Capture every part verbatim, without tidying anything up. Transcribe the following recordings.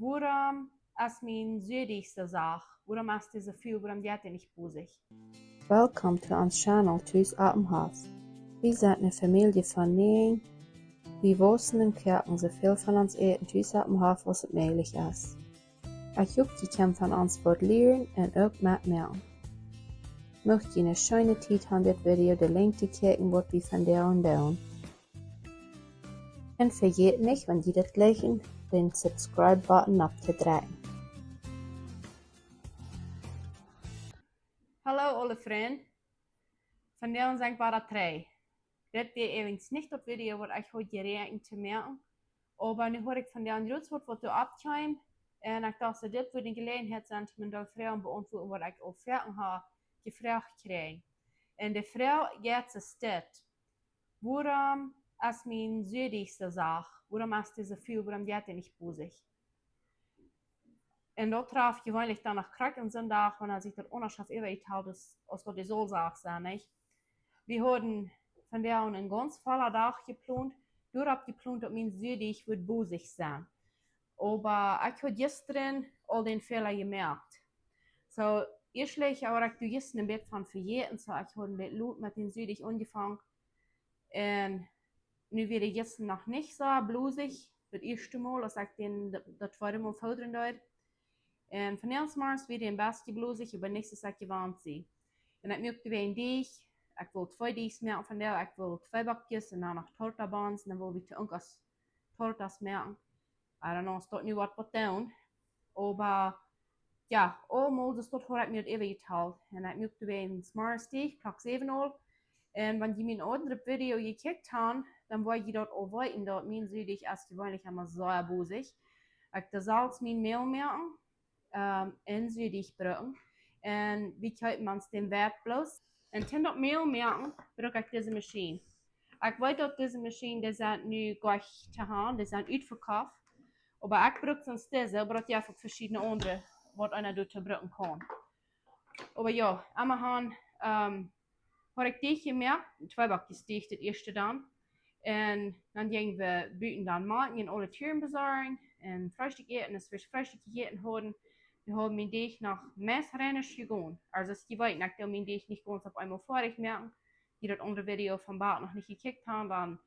Wuarom es mien Suadeajch soo sacht? Wuarom es dee soo ful? Wuarom jeit dee nich bosich? Welcome to ons channel Tus oppem Hoff. Wie sent eene Famielje von näajen. Wie wausen un koaken soo väl von ons Äten tus oppem Hoff aus et mäajlich es. Ekj hop jie kjennen von ons waut lieren un uk metmoaken. Mucht jie eene scheene Tiet haben dit Video de Lenjd to kjikjen waut wie vondoag doonen. Un vejät nich, wan jie dit jlikjen, dän Subscribe Button opptodrekjen. Hallo aule Frind. Vondoag sie ekj wada trigj. Dit wia eejentlich nich daut Video waut ekj haud jeräakjent to moaken. Oba nu haud ekj vondoag jrods waut, waut doa oppkjeem. Un ekj docht, soo, dit wudd eene Jeläajenheit sennen, om een poa Froagen to beauntwuaden waut ekj aul foaken hab jefroacht jekjräajen. Un de Froag jeit soo aus dit: Wuarom es mien Suadeajch soo sacht? Wuarom es dee soo ful? Wuarom jeit dee nich bosich? Un daut traft jeweenlich dan noch krakjt aun soon Dach, wan sikj daut aundasch haft äwajetalt, aus, aus daut dee sull sacht sennen, nich? Wie hauden vondoag een gaunz volla Dach jeplont, doaropp jeplont daut mien Suadeajch wudd bosich sennen. Oba ekj haud jistren aul dän Fäla jemoakt. Soo, ieeschtlich haud ekj doa jistren een bät von vejäten, soo ekj haud een bät lot met dän Suadeajch aunjefongen. Un nu wia dee jistren noch nich soo bosich, daut ieeschte Mol, aus ekj dän, daut, daut tweede Mol fodren deed. Un vondoag zemorjes wia dee een bät bosich, oba nich soo aus ekj jewant sie. Un ekj muak doawäajen Deajch. Ekj wull twee Deajchs moaken vondoag, ekj wull twee Bakjes un dan noch Torta Buns, un dan wull wie to uk aus Tortas moaken. I don't know aus daut nu woat waut doonen. Oba jo, aulemol, daut haud ekj mie äwajetalt. Un ekj muak doawäajen zemorjes Deajch, Klock säwen aul. Un wan jie mien aundret Video jekjikjt haben, dan woa jie daut aul weeten, daut mien Suadeajch es jeweenlich emma sea bosich. Ekj doo selfst mien Mäl moaken, ähm, un Suadeajch brucken. Un wie kjeepen ons dän Weit bloos. Un toom daut Mäl moaken, bruk ekj dise Maschien. Ekj weet daut dise Maschien, dee sent nu goa nich to haben, dee sent utvekofft. Oba ekj bruk sest dise, oba daut jeft uk veschiedne aundre, waut eena doa to brucken kaun. Oba jo, emma han, ähm, haud ekj Deajch jemoakt, twee Bakjes Deajch daut ieeschte dan. Un dan jinjen wie buten dan Malkj un aule Tieren besorjen. Un Freestikj äten, aus wie Freestikj jejäten hauden, dan haud mien Deajch noch meist reinisch jegonen. Aulsoo aus jie weeten, ekj doo mien Deajch nich gaunz opp eemol foadich moaken. Jie daut aundre Video von Bak noch nich jekjikjt haben, dan,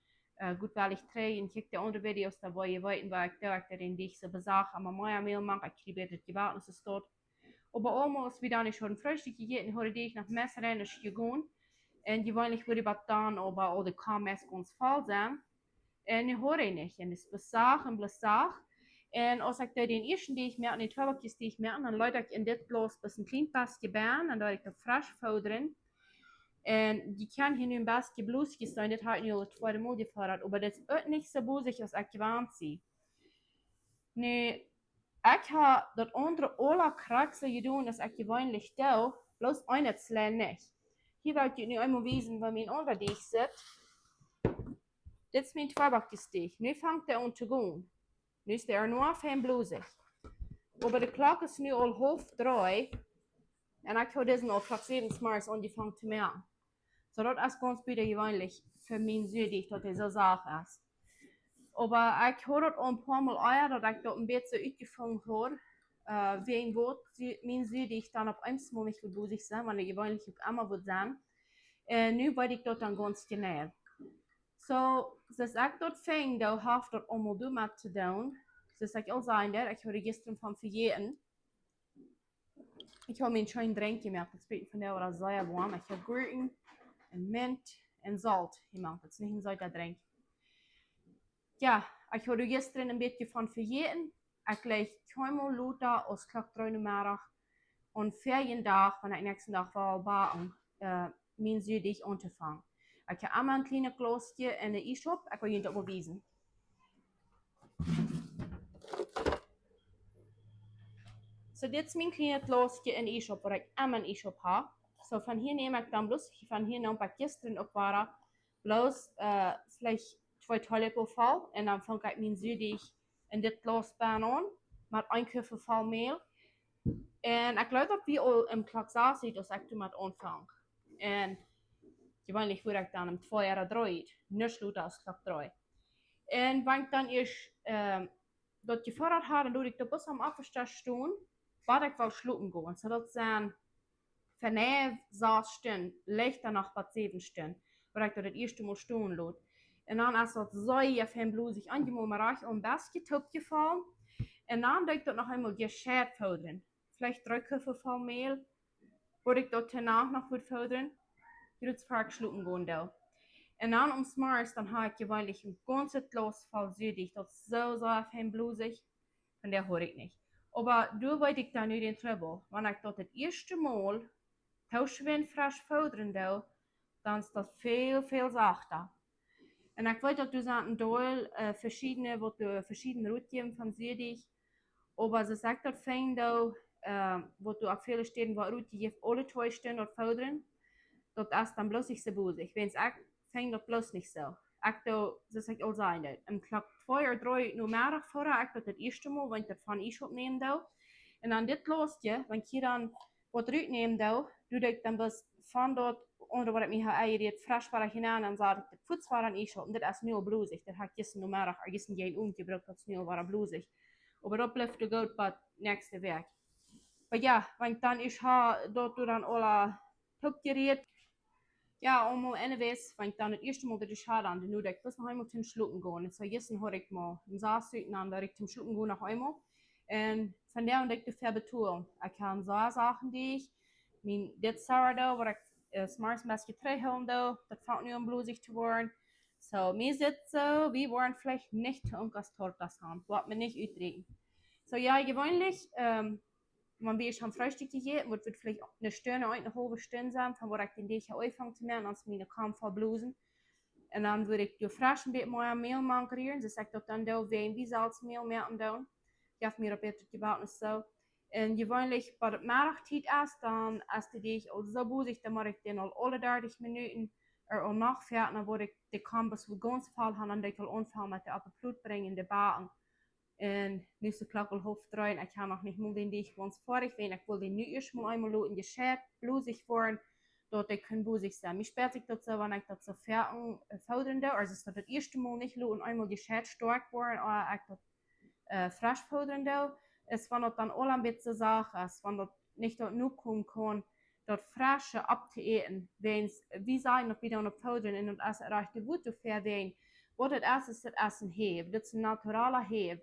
äh, goot, well ekj trigj un kjikjt de aundre Videos, dan woa jie weeten, woo ekj doo, ekj doo dän Deajch soo besacht, emma mea Mäl moaken, ekj kjrie bäta jebacken, aus daut. Oba aulemol, aus wie dan ieescht hauden Freestikj jejäten, haud dee Deajch noch meist reinisch jegonen. Un jeweenlich wudd dee bat dan oba aul de Kom meist gaunz voll sennen. Un nu haud ekj nich. Un daut es besacht un besacht. Un aus ekj dee dän ieeschten Deajch moak, dee twee Bakjes Deajch moak, dan leet ekj en dit Glaus bloos een kjlien bät benn, dan deed ekj daut fresch fodren. Un dee kaun hia nu een bät bloos sennen, dit haud ekj nu aul daut tweede Mol jefoddat, oba dit es uk nich soo bosich aus ekj jewant sie. Nu, ekj hab daut aundre aula krakjt soo jedonen aus ekj jeweenlich doo, bloos eene Zell nich. Hia well ekj junt nu eemol wiesen, woo mien aundra Deajch sitt. Dit es mien twee Bakjes Deajch. Nu fangt dee aun to gonen. Nu es dee noch fein bosich. Oba de Klock es nu aul haulf dree. Un ekj hab disen aul Klock säwen zemorjes aunjefongen to moaken. Soo, daut es gaunz butajeweenlich fa mien Suadeajch, daut dee soo sacht es. Oba ekj haud daut aul een poa Mol ea, daut ekj daut een bät utjefungen haud, äh, wäajen waut Su-, mien Suadeajch dan opp eemol nich wudd bosich sennen, wan dee jeweenlich uk emma wudd sennen. Un nu weet ekj daut dan gaunz jeneiw. Soo, sest ekj daut funk, dan haft daut aulemol doamet to doonen. Sest ekj aul säd, ekj haud jistren von vejäten. Ekj hab mie een scheenen Drinkj jemoakt. Daut es vondoag sea woam. Ekj hab Gurkjen un Mint un Solt jemoakt. Daut es nich een seeta Drinkj. Jo, ekj haud jistren een bät von vejäten. Ekj jleich kjeenmol lota aus Klock dree Nomeddach. Un fa dän Dach, wan ekj näakjsten Dach well backen, äh, mien Suadeajch auntofangen. Ekj hab emma een kjlienet Glauskje un een Iesschaup. Ekj well junt daut mol wiesen. Soo, dit es mien kjlienet Glauskje un Iesschaup, waut ekj emma een Iesschaup hab. Soo, von hia näm ekj dan bloos, von hia neem ekj jistren uk wada bloos, äh, veleicht twee Teeläpel voll. Un dan funk ekj mien Suadeajch en dit Glaus benn aun, met een Kuffel voll Mäl. Un ekj jleew daut wia aul em Klock sas, aus ekj doamet aunfunk. Un jeweenlich wudd ekj dan em twee ooda dree, nich lota aus Klock dree. Un wan ekj dan ieescht, ähm, daut jefoodat ha, dan deed ekj daut bloos aum Opfastell stonen, bat ekj wull schlopen gonen. Soo daut sent von nä sas Stunden, leicht doano bat säwen Stunden, waut ekj daut daut ieeschte Mol stonen lot. Un dan es daut sea fein blusich aunjekomen, mau rajcht een bät toopjefollen. Un dan deed ekj daut noch eemol jescheit foodren. Veleicht dree Kuffel voll Mäl, waut ekj daut doano noch wudd foodren, jrods ver ekj schlopen gonen doo. Un dan aum Morjes, dan ha ekj jeweenlich een gaunzet Glaus voll Sühdeajch, daut es soo, soo fein blusich, von dee hia ekj nich. Oba doa weet ekj dan nu dän Trubbel. Wan ekj daut daut ieeschte Mol too schwind fresch foodren doo, dan es daut väl, väl sachta. Un ekj weet daut doa sent een Deel, äh, veschiedne, waut doa veschieden rutjäwen von Sühdeajch. Oba soo aus ekj daut finj doo, äh, waut doa opp väle Städen woat rutjejäft, aule twee Stunden daut foodren, daut es dan bloos nich soo blusich. Wiels ekj finj daut bloos nich soo. Ekj doo, soo aus ekj aul säd, om Klock twee ooda dree Uhr Nomeddach foodra ekj daut daut ieeschte Mol, wan ekj daut von Iesschaup nämen doo. Un dan dit latste, wan ekj hia dan waut rutnämen doo, doo ekj dan bloos von daut aundre, waut ekj mie ha enjerieet, fresch wada nenn, un dan sat ekj daut fuaz wada en Iesschaup. Un daut es nu aul blusich. Daut ha ekj jistren Nomeddach, äh, jistren jäajen Owent jebrukt, daut es nu aul wada blusich. Oba daut blift doa goot bat näakjste Wäakj. Oba jo, wan ekj dan ieescht ha, daut doa dan aula toopjerieet. Jo, aulemol anyways, wan ekj dan daut ieeschte Mol daut ieescht ha, dan, dan deed ekj bloos noch eemol toom schlopen gonen. Un soo jistren haud ekj mau een Saus ut un dan deed ekj toom schlopen gonen noch eemol. Un von doa aun deed ekj doafäa betolen. Ekj ha soo Sachen, dee ekj, mien, dit Sourdough, waut ekj, äh, 's Morjes een bät trigjhoolen doo, daut fangt nu aun blusich to woaren. Soo, mie sitt soo, wie woaren veleicht nich to Unkas Tortas han, woat mie nich utdrekjen. Soo, jo, jeweenlich, ähm, wan wie ieescht han Freestikj jejäten, woat et veleicht eene Stund, eene haulwe Stund sennen, von waut ekj dän Deajch ha aunjefongen to moaken, aus miene Kom voll blusen. Un dan wudd ekj doa fresch een bät mea Mäl mank rieren, soo aus ekj daut dan doo, wan wie Salzmäl moaken doonen. Jeft mie daut bäta jebackt es soo. Un jeweenlich, wan et Meddachtiet es, dan es de Deajch aul soo blusich, dan mott ekj dän aul aule dartich Minuten ea aunmoaken, dan woa ekj de Kom soo gaunz voll han, dan doo ekj aul aunfangen met de oppe Plot brinjen, de backen. Un nu es de Klock aul haulf dree un ekj ha noch nich mol dän Deajch gaunz foadich, wiels ekj well dän nu ieescht mol eemol loten jescheit blusich woaren, daut dee kaun blusich sennen. Mie spieet sikj daut soo, wan ekj daut soo foaken, äh, foodren doo, aus daut daut ieeschte Mol nich loten eemol jescheit stoakj woaren, ooda ekj daut, äh, fresch foodren doo, es wan daut dan aul een bät sacht es, wan daut nich daut nu komen kaun, daut fresche opptoäten, wiels wie sajen daut wie doonen opp foodren un daut es rajcht goot doafäa, wiels waut et es, es, et es een Häw. Dit es een naturala Häw.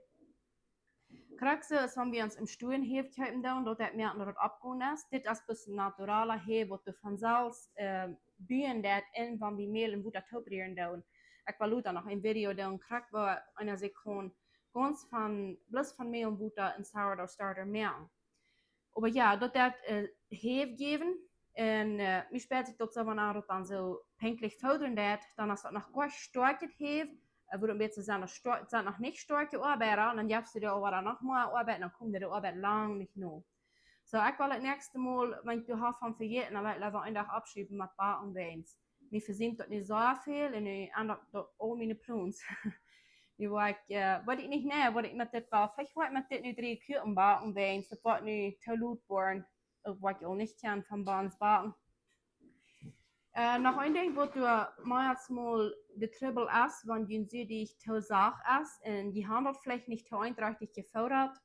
Krakjt soo aus wan wie ons em Stua Häw kjeepen doonen, daut daut mea daut oppgonen es. Dit es bloos een naturala Häw, waut doa von selfst, äh, buen deit, un wan wie Mäl un Wota tooprieren doonen. Ekj well lota noch een Video doonen, krakjt woo eena sikj kaun gaunz von, bloos von Mäl un Wota een Sourdough Starter moaken. Oba jo, daut deit, äh, Häw jäwen. Un, äh, mie spieet sikj daut soo, wan daut dan soo pinkjlich foodren deit, dan es daut noch goa stoakjet Häw, äh, wudd een bät sennen, stoa-, sent noch nich stoakje Oabeida, un dan jefst du dee aul wada noch mea Oabeit, dan kjemt de Oabeit lang nich no. Soo, ekj well daut näakjste Mol, wan ekj doa ha von vejäten, dan well ekj leewa een Dach oppschuwen met backen, wiels mie vesiemt daut nu soo väl un nu endajt daut aul miene Plons. Nu woa ekj, äh, weet ekj nich, nä, waut ekj met dit well. Veleicht woa ekj met dit nu dree Kuaken backen, wiels daut woat nu too lot woaren. Uk waut ekj aul nich kjan von Buns backen. Äh, noch een Dinkj, waut doa meist mol de Trubbel es, wan jun Sühdeajch too sacht es un jie han daut veleicht nich too eentrachtich jefoodat,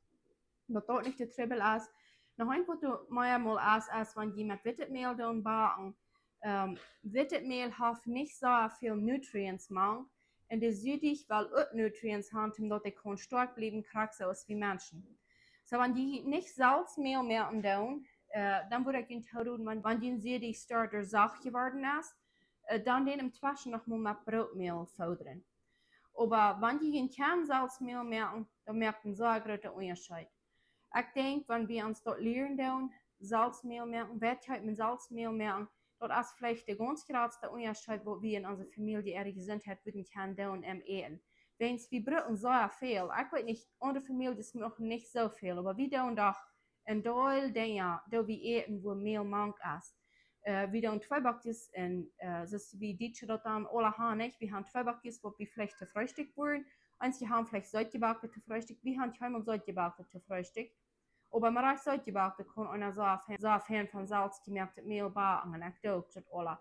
daut daut nich de Trubbel es. Noch een, waut doa meist mol es, es wan jie met wittet Mäl doonen backen. Ähm, wittet Mäl haft nich soo väl Nutrients mank. Un de Sühdeajch well uk Nutrients han, om daut dee kaun stoakj bliewen, krakjt soo aus wie Menschen. Soo, wan jie nich selfst Mäl moaken doonen, äh, dan wudd ekj junt tooroden, wan, wan jun Sühdeajch Starter sacht jeworden es, äh, dan dän entweschen noch mol met Brootmäl foodren. Oba wan jie kjennen selfst Mäl moaken, dan moakt een sea groota Unjascheet. Ekj denkj, wan wie ons daut lieren doonen, selfst Mäl moaken, woo kjeept eena selfst Mäl moaken, daut es veleicht de gaunz jratste Unjascheet, waut wie en onse Famielje äare Jesuntheit wudden kjennen doonen aum Äten. Wiels wie brucken soo väl. Ekj weet nich, aundre Famieljes moaken nich soo väl, oba wie doonen doch een Deel Dinja, doo wie äten, wua Mäl mank es. Äh, wie doonen Tweebackjes un, äh, soo aus wie Dietsche daut dan aule han, nich? Wie han Tweebackjes, waut wie veleicht to Freestikj woaren. Eenje han veleicht Seetjebackte to Freestikj. Wie han kjeenmol Seetjebackte to Freestikj. Oba mau rajcht Seetjebackte kaun eena soo fein, soo fein von selfst jemoaktet Mäl backen un ekj doo uk daut aula.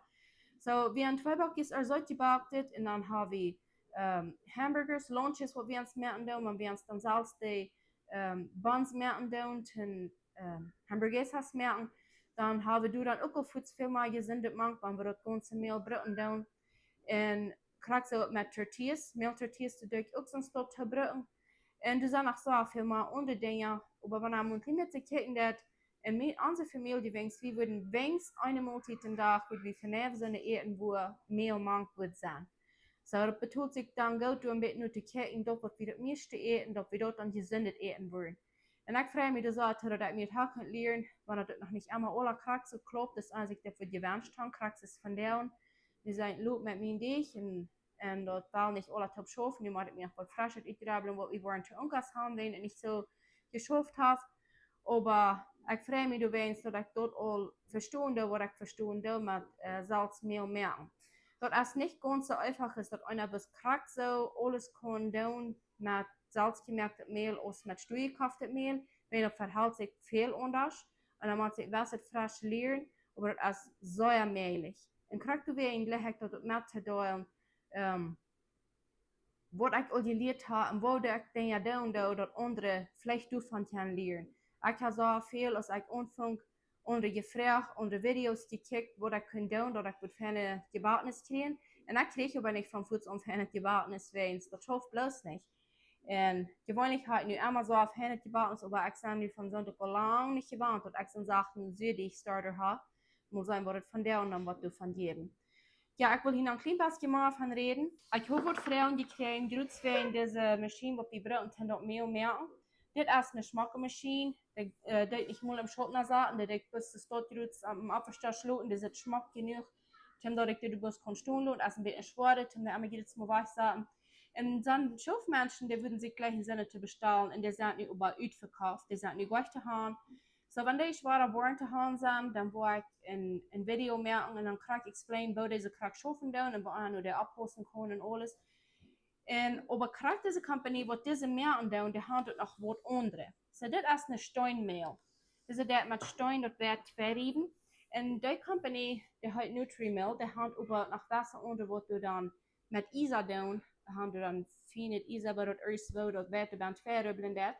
Soo, wie han Tweebackjes ooda Seetjebacktet un dan ha wie, ähm, Hamburgers, Lunches, waut wie ons moaken doonen, wan wie ons dan selfst de ähm, Buns moaken doonen, toom ähm, Hamburguesas moaken, dan ha wie doa dan uk aul fuaz väl mea jesundet mank, wan wie daut gaunze Mäl brucken doonen. Un krakjt soo met Tortillas, Mäl-Tortillas, doa doo ekj uk soont daut to brucken. Un doa sent noch soo väl mea aundre Dinja, oba wan eena mau een kjlien bät kjikjen deit, en mie, onse Famielje weens, wie wudden weens eene Moltiet dän Dach, wudd wie vondoag soone äten, wua Mäl mank wudd sennen. Soo, daut betolt sikj dan goot, doa een bät no to kjikjen, daut waut wie daut mieeschte äten, daut wie daut dan jesundet äten wudden. Un ekj frei mie doa soo, daut ekj mie daut ha kunt lieren, wan daut noch nich emma aula krakjt soo klopt, daut eena sikj daut wudd jewenscht han, krakjt es vondoag. Wie sent lot met mien Deajch un, un daut well nich aula toop schaufen, nu mott ekj mie noch waut Freschet utjrieblen, waut wie woaren to Unkas han, wan et nich soo jeschauft haft. Oba ekj frei mie doawäajen, daut ekj daut aul vestonen doo, waut ekj vestonen doo met äh, selfst Mäl moaken. Daut es nich gaunz soo eefach, es daut eena bloos krakjt soo aules kaun doonen met selfst jemoaktet Mäl aus met stoajekofftet Mäl, wiels daut vehelt sikj väl aundasch. Un dan mott sikj waut fresch lieren, oba daut es sea mäajlich. Un krakjt doawäajen jleich ekj daut uk met to deelen, ähm, waut ekj aul jelieet ha un woo ekj Dinja doonen doo, daut aundre veleicht doavon kjennen lieren. Ekj ha soo väl, aus ekj aunfunk, aundre jefroacht, aundre Videos jekjikjt, waut ekj kunn doonen, daut ekj wudd fein Jebakjnis kjrieen. Un ekj kjrieech oba nich von fuaz aun fein Jebakjnis, wiels daut schauft bloos nich. Un jeweenlich ha ekj nu emma soo väl Jebakjnis, oba ekj sie nu von soont uk aul lang nich jewant, daut ekj soon sachten Sühdeajch-Starter ha. Mott seenen, waut et vondoag dan waut doavon jäwen. Jo, ekj well hia noch een kjlien bät mea von räden. Ekj hab waut Froagen jekjräajen, jrod wäajen dise Maschien, waut wie brucken, toom daut Mäl moaken. Dit es eene schmocke Maschien. Dee, äh, dee ekj mol em Schauten saut, un dee ekj bloos de Staut jrod aum Oppestaa schloten, dee sitt schmock jenuach, toom daut ekj dee bloos kaun stonen loten, es een bät schwoa, toom dee emma jiedet Mol wajchsaten. Un dan Schaufmenschen, dee wudden sikj jlikj een Sinn to bestalen, un dee sent nu oba utvekoft, dee sent nu goanich to han. Soo, wan dee schwoa woaren to han sent, dan woa ekj een, een Video moaken un dan krakjt explain, woo dise krakjt schaufen doonen un woo eena no dee oppaussen kaun un aules. Un oba krakjt dise Company, waut dise moaken doonen, dee han uk noch waut aundre. Soo, dit es een Steenmäl. Dise deit met Steen daut Wajch twei riewen. Un dee Company, dee heet Nutrimil, dee han oba noch waut aundre, waut doa dan met Iesa doonen. Dee han doa dan fienet Iesa, oba daut es woo daut Wajch bie twei rubblen deit.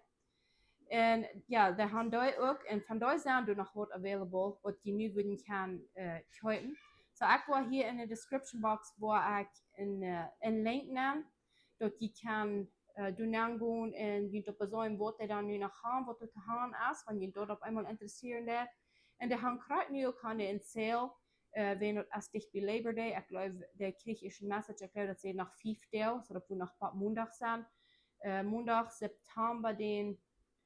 Un jo, dee han dee uk. Un von dee sent doa noch waut available, waut jie nu wudden kjennen äh, kjeepen. Soo, ekj woa hia enne Description Box, woa ekj een, äh, een Link nenn, daut jie kjennen äh, doa nenn gonen un junt daut beseenen, waut dee dan nu noch han, waut doa to han es, wan junt daut opp eemol interessieren deit. Un dee han krakjt nu uk aun de Sale, äh, wan daut es dicht bie Labor Day. Ekj jleew, dee kjrieech ekj een Message, ekj jleew, daut see noch fief Doag, soo daut woat noch bat Mondach sennen. Äh, Mondach, September dän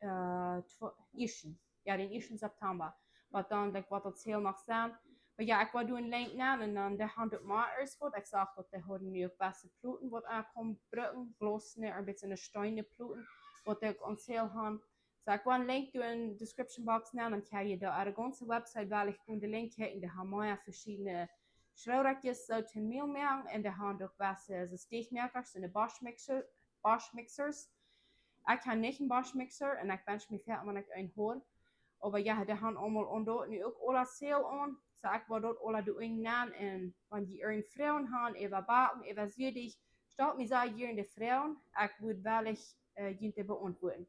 äh, tw-, ieeschten, jo, dän ieeschten September. Waut dan, like, waut daut Sale noch sent. Oba jo, ekj woa doa een Link nenn un dan dee han uk mea aus waut. Ekj sach daut dee hauden nu uk waut Ploten, waut eena kaun brucken, bloos een bät eene Steen Ploten, waut dee uk on sale han. Soo, ekj woa een Link doa enne Description Box nenn, dan kjenn jie doa äare gaunze Website, well ekj doa de Link kjikjen, dee han mea veschiedne Schrorakjes, soo toom Mäl moaken, un dee han uk waut, äh, soo Steakmoakers un de Bosch Mixer, Bosch Mixers. Ekj ha nich een Bosch Mixer un ekj wensch mie foaken, wan ekj een haud. Oba jo, dee han aulemol aun daut nu uk aula Sale aun. Soo, ekj woa daut aula doa nenn un wan jie irjent Froagen han, äwa Backen, äwa Sühdeajch, stalt mie sea jieren de Froagen. Ekj woa wellich äh, junt dee beauntwuaden.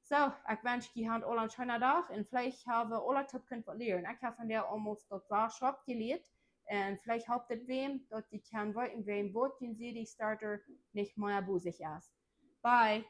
Soo, ekj wensch jie han aula een scheenen Dach un veleicht ha wie aula toop kunt waut lieren. Ekj ha vondoag aulmols daut sea schwoa jelieet un veleicht halpt et wäm, daut jie kjennen weeten, wäm waut jun Sühdeajch Starter nich mea bosich es. Bye.